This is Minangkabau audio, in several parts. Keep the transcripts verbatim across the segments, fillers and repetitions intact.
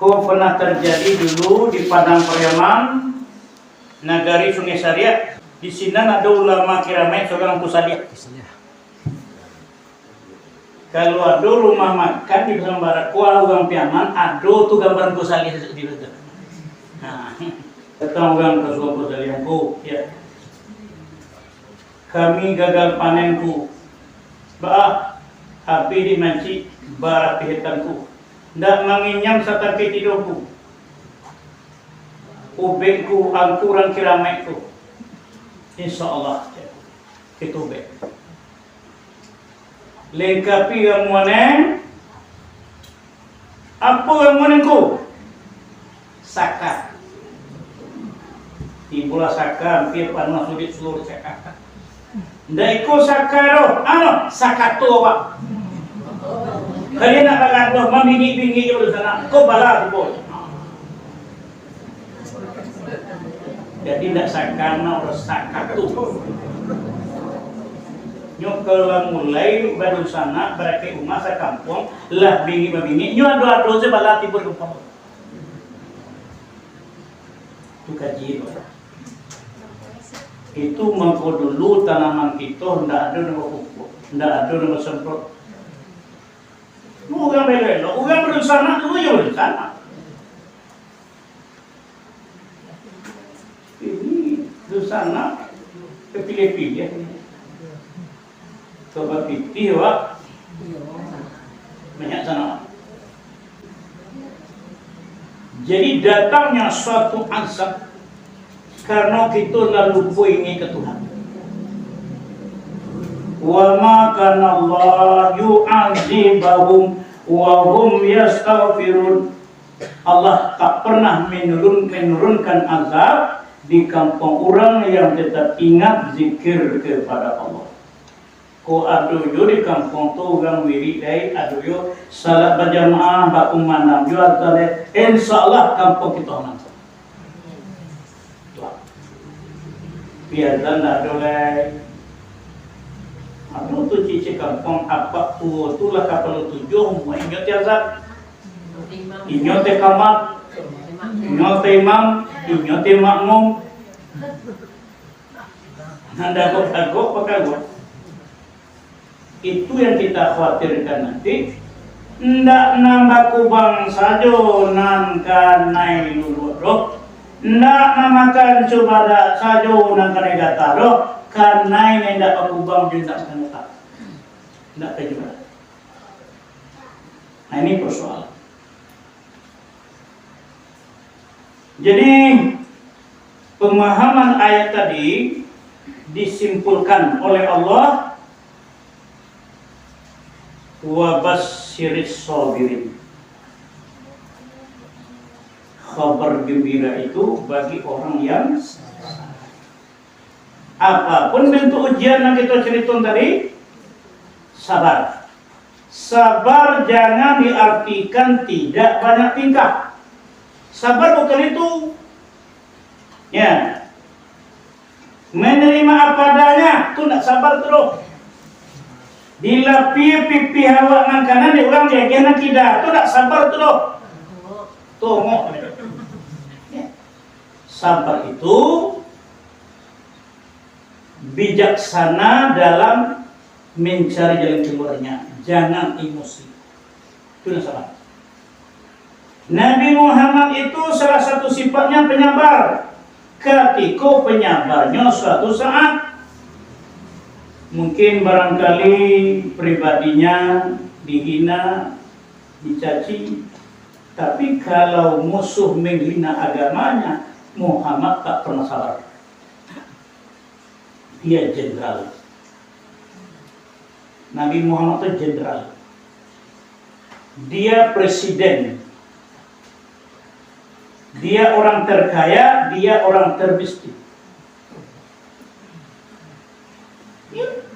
Ko pernah terjadi dulu di Padang Pariaman, nagari Sungai Sariak. Di sinan ado ulama kiramaik surang Angku Saliah. Kalau ado rumah makan di Padang Barat, ko urang Piaman, ado tu gambar Angku Saliah di situ. Nah, datang urang ka surang Angku Saliah, "Angku, ya, kami gagal panen, Ngku. Baa, abih dimancik, barapih etan, Ngku. Ndak manginyam satangkih tido, Ngku. Ubek, Ngku, angku urang kiramaik, Ngku." "Insya Allah, kito ubek." Lengkapi ramuan, eh? Apo ramuan ko? Saka. Tibolah saka, ampia panuah sudik saluruah saka. Ndak iko saka doh, ano, sakato, Pak. Kalian nak bagaduah, mambingik-bingik jo di sana. Ko bala tibo. Jadi, ndak sakana, urang sakato. Nyo kalau lah mulai badunsanak, barakaik umah sakampuang, lah bingik-babingik, nyo ado-ado se bala tibo di kampuang. Tu kaji tu. Itu mangko dulu tanaman kito ndak ado nan bapupuk, ndak ado nan basemprot. Urang belo-elok, urang badunsanak dulu yo badunsanak. Ini dunsanak, bapiliah-piliah. Coba pitih, Wak. Banyak sanak. Jadi, datangnya suatu azab karena kita lah lupa ingat ke Tuhan. "Wa ma kana Allah yu'adzibahum wa hum yastaghfirun." Allah tak pernah menurun-, menurunkan azab di kampuang urang yang tetap ingat zikir kepada Allah. Ko ado jo di kampuang tu urang wirid dai, ado jo salat bajamaah, bakumandang jo azan dai, insya Allah kampuang kito aman. Tapi azan ndak ado lai. Ado tu cicik kampuang, apak tuo tu lah kapalo tujuah, umua inyo ti azan. Inyo ti kamat, inyo ti imam, inyo ti makmum. Nan dagok-dagok pakaro. Itu yang kita khawatirkan nanti. Ndak nan bakubang sajo nan kanai luluak doh. Ndak nan makan cubadak sajo nan kanai gata doh. Kanai nan indak bakubang jo indak makan gata. Ndak kanai cubadak. Nah, ini persoalan. Jadi, pemahaman ayat tadi disimpulkan oleh Allah, "Wa basyiris sabirin." Khabar gembira itu bagi orang yang sabar. Apapun bentuk ujian yang kita ceritakan tadi, sabar. Sabar jangan diartikan tidak banyak tingkah. Sabar bukan itu. Ya. Menerima apa adanya, tu ndak sabar tu doh. Dilapia pipih awak nan kanan dek urang diagiah nan kida, tu ndak sabar tu doh. Tongok. Sabar itu bijaksana dalam mencari jalan keluarnya, jangan emosi. Itu nan sabar. Nabi Muhammad itu salah satu sifatnya penyabar. Katiko penyabarnyo suatu saat, mungkin barangkali pribadinya dihina, dicaci, tapi kalau musuh menghina agamanya, Muhammad tak pernah sabar. Dia jenderal. Nabi Muhammad tu jenderal. Dia presiden. Dia orang terkaya, dia orang termiskin. Ya.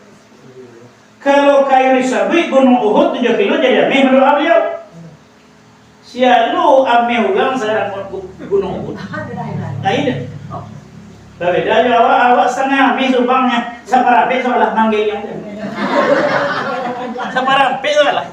Kalau kayu disabuik Gunung Uhud tujuh kilo jadi ameh menurut beliau. Sia lo ameh urang sakarang gu-, Gunung Uhud. Lain deh. Babeda jo awak, awak satangah ameh subangnyo, saparampek sabalah manggeliang. Saparampek sabalah.